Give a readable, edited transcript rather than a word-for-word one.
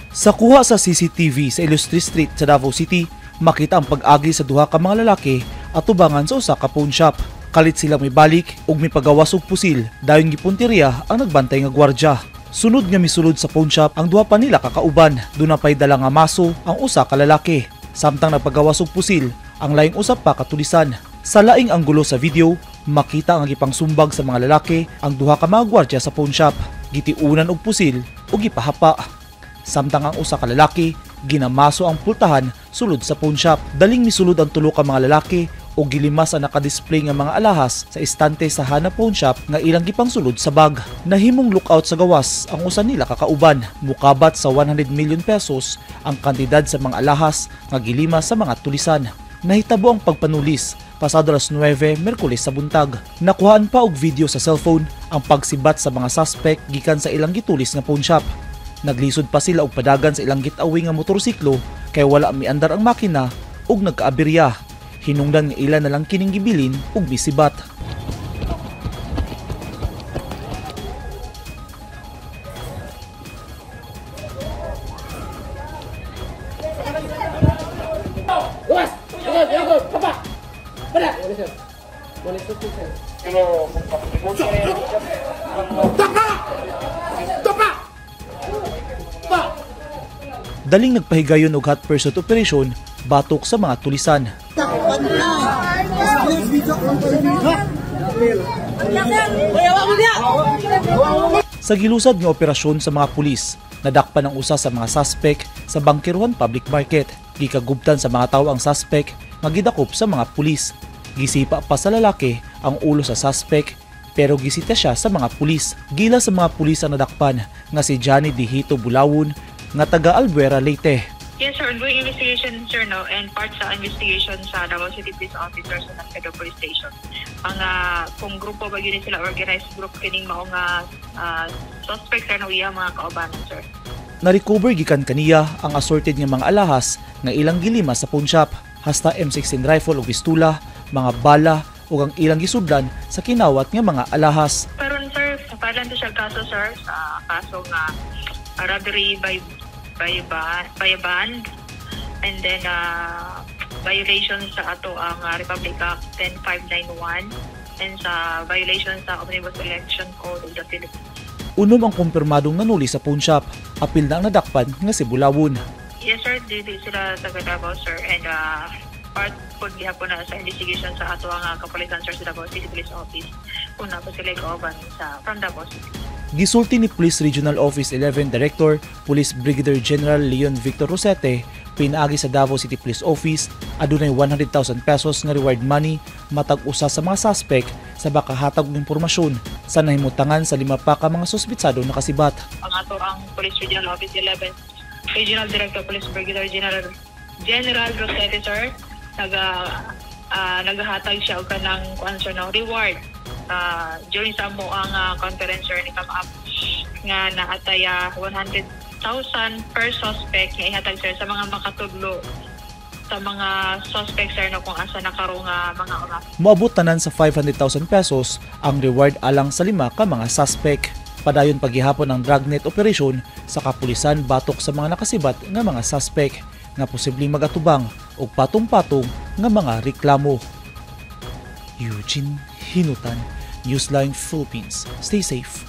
Sa kuha sa CCTV sa Ilustre Street sa Davao City, makita ang pag-agi sa duha ka mga lalaki atubangan sa usa ka pawn shop. Kalit sila mibalik ug mipagawas og pusil dayon gipuntirya ang nagbantay nga gwardya. Sunod nga misulod sa pawn shop ang duha pa nila kakauban. Duna pay dala nga maso ang usa ka lalaki. Samtang nagpagawas og pusil ang laing usa pa ka tulisan. Sa laing anggulo sa video, makita ang gipangsumbag sa mga lalaki ang duha ka mga gwardya sa pawn shop. Gitiunan og pusil ug gipahapa. Samtang ang usa ka lalaki ginamaso ang pultahan sulod sa pawn shop. Daling misulod ang tulo ka mga lalaki o gilimas ang nakadisplay nga mga alahas sa istante sa Hana Pawn Shop nga ilang gipangsulod sa bag. Nahimong lookout sa gawas ang usa nila kakauban. Mukabat sa 100 million pesos ang kantidad sa mga alahas nga gilimas sa mga tulisan. Nahitabo ang pagpanulis pasado alas 9 Miyerkules sa buntag. Nakuhaan pa og video sa cellphone ang pagsibat sa mga suspect gikan sa ilang gitulis nga pawn shop. Naglisod pa sila og padagan sa ilang gitawing nga motorsiklo kay wala miandar ang makina ug nagkaaberya. Hinungdan nga ila na lang kining gibilin ug misibat. Daling nagpahigayon og hot pursuit operation batok sa mga tulisan. Sa gilusad nga operasyon sa mga pulis, nadakpan ang usa sa mga suspect sa Bangkerohan Public Market. Gikagubtan sa mga tawo ang suspect nga gidakop sa mga pulis. Gisipa pa sa lalaki ang ulo sa suspect pero gisita siya sa mga pulis. Gila sa mga pulis ang nadakpan nga si Johnny Dihito Bulawon nga taga Albuera, Leyte. Yes, sir. Ongoing investigation, sir, no? And part sa investigation sa Davao City Police Officers sa San Police Station. Ang kung grupo ba yun sila, organized group kining mao nga suspect, sir, no, iya mga kaubanan, sir. Na-recover gikan kaniya ang assorted nga mga alahas nga ilang gilima sa pawn shop, hasta M16 rifle ug pistula, mga bala ug ang ilang gisudlan sa kinawat nga mga alahas. Pero sir, sa to siya kaso, sir, sa kaso nga robbery by band and then violation sa ato ang Republic Act 10591 and sa violation sa Omnibus Election Code of the Philippines. Unom ang kumpirmadong nanuli sa pawn shop. Apil na ang nadakpan nga si Bulawon. Yes, sir, dili sila taga Davao, sir, and part po gihapon na sa investigation sa ato ang kapulisan, sir, sa Davao City Police Office kung na pa sila kauban sa from Davao City. Gisulti ni Police Regional Office 11 Director, Police Brigadier General Leon Victor Rosete, pinaagi sa Davao City Police Office, adunay 100,000 pesos nga reward money matag usa sa mga suspect sa bakahatag og impormasyon sa nahimutangan sa 5 pa ka mga suspetsado nakasibat. Ang ato ang Police Regional Office 11 Regional Director Police Brigadier General Rosete, sir, nagahatag siya og kanang kuan, sir, no, reward. During sa mo ang conference, sir, ni come up nga naataya 100,000 per suspect nga ihatag, sir, sa mga makatudlo sa mga suspect, sir, no, kung asa nakaro nga mga oras. Moabot tanan sa 500,000 pesos ang reward alang sa 5 ka mga suspect. Padayon paghihapon ang dragnet operation sa kapulisan batok sa mga nakasibat nga mga suspect nga posibleng magatubang og patong-patong nga mga reklamo. Eugene Hinutan, Newsline Philippines. Stay safe.